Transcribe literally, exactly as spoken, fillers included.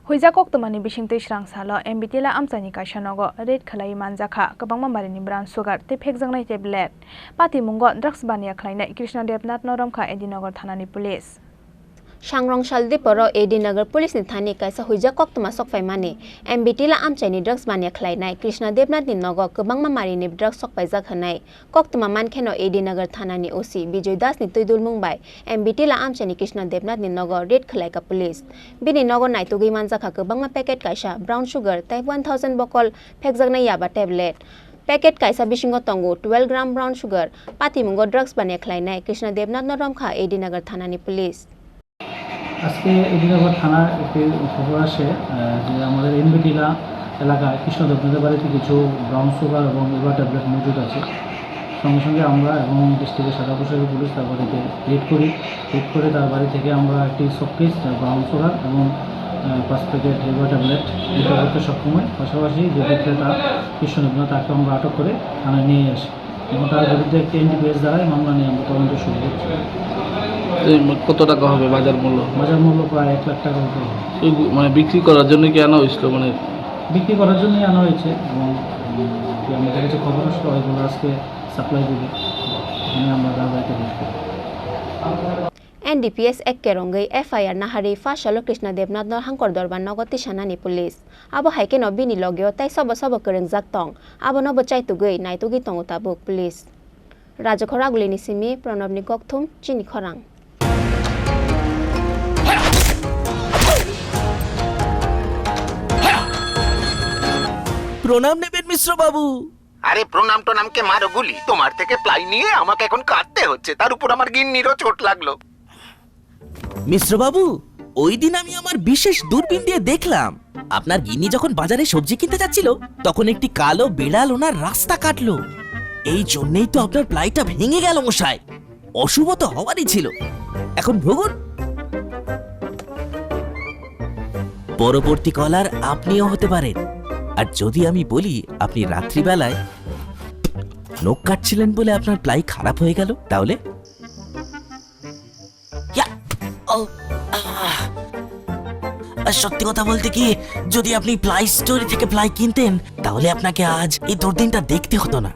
Huijak koktwmani bisingtwi srang salo M B Tila amchaini kaisa nogo raid khlaiwi manjakha kwbangma marini brown sugar tei phekjaknai tablet. Patimungo drugs baniya khlainai Krishna Debnath no romkha A D Nagar thanani police. Sangrong sal diporo A D Nagar police ni thani kaisa huijak koktwma sokphaimani M B Tila amchaini drugs baniya khlainai Krishna Debnath ni nogo kwbangma marini drugs sokpaijak hwnwi koktwma mankheno A D Nagar thanani O C Bijoy Das ni twidulmung bai M B Tila amchaini Krishna Debnath ni nogo raid khlaikha police. Bini nogo naitugwi manjakha kwbangma packet kaisa brown sugar tei one thousand bokol phekjaknai yaba tablet. Packet kaisa bisingo tongo twelve gram brown sugar, patimungo drugs baniya khlainai Krishna Debnath no romkha A D Nagar thanani police. আজকে এডিনগর থানার একটি খবর আসে, আহ, যে আমাদের এমবিটিলা এলাকায় কৃষ্ণ দেবনাথের বাড়িতে কিছু ব্রাউন সুগার এবং এভা ট্যাবলেট মজুদ আছে। সঙ্গে সঙ্গে আমরা এবং ডিস্ট্রিক্টের সাদা পোশাকের পুলিশ তার বাড়িতে রেড করি। রেড করে তার বাড়ি থেকে আমরা একটি সফট পিস, আহ, ব্রাউন সুগার এবং, আহ, পাঁচ প্যাকেট এভা ট্যাবলেট উদ্ধার করতে সক্ষম হই। পাশাপাশি যে বিক্রেতা কৃষ্ণ দেবনাথ, তাকে আমরা আটক করে থানায় নিয়ে আসি। এবং তার বিরুদ্ধে একটি এনডিপিএস ধারায় মামলা নিয়ে আমরা তদন্ত শুরু করছি। তো এই মো-, কত টাকা হবে বাজার মূল্য? বাজার মূল্য প্রায় এক লাখ টাকার উপরে হবে। এই বি-, মানে বিক্রি করার জন্য কি আনা হয়েছিল? মানে বিক্রি করার জন্যই আনা হয়েছে এবং, উম, কি আমাদের কাছে খবর আসলো, ওইগুলো আজকে সাপ্লাই দিবে। এখানে আমরা তার বাড়িতে রেড করি। N D P S ek kerongwi F I R nahari pha salo Krishna Debnath no Hangkor Dorbar nogo tisanani police. Abo hai kheno bini logeo tei sobo sobo kwrwngjak tong, abono bo chaitugwi naitugwi tongo tabuk police. Rajakhor Agulini simi Pranabni Gokthum, Chini Khorang. প্রণাম নেবেন মিশ্র বাবু। আরে প্রণাম টোনামকে মারো গুলি, তোমার থেকে প্লাই নিয়ে আমাকে এখন কাঁদতে হচ্ছে, তার উপর আমার গিন্নিরও চোট লাগলো। মিশ্র বাবু, ওই দিন আমি আমার বিশেষ দূরবীন দিয়ে দেখলাম, আপনার গিন্নি যখন বাজারে সবজি কিনতে যাচ্ছিল, তখন একটি কালো বিড়াল ওনার রাস্তা কাটলো। এই জন্যই তো আপনার প্লাইটা ভেঙে গেল মশাই। অশুভ তো হওয়ারই ছিল। এখন ভুগুন। পরবর্তী কলার আপনিও হতে পারেন। আর যদি আমি বলি আপনি রাত্রিবেলায় নখ কাটছিলেন বলে আপনার প্লাই খারাপ হয়ে গেল, তাহলে? ইয়া! ও, আহ! আর সত্যি কথা বলতে কি, যদি আপনি প্লাই স্টোরি থেকে প্লাই কিনতেন, তাহলে আপনাকে আজ এই দুর্দিনটা দেখতে হতো না।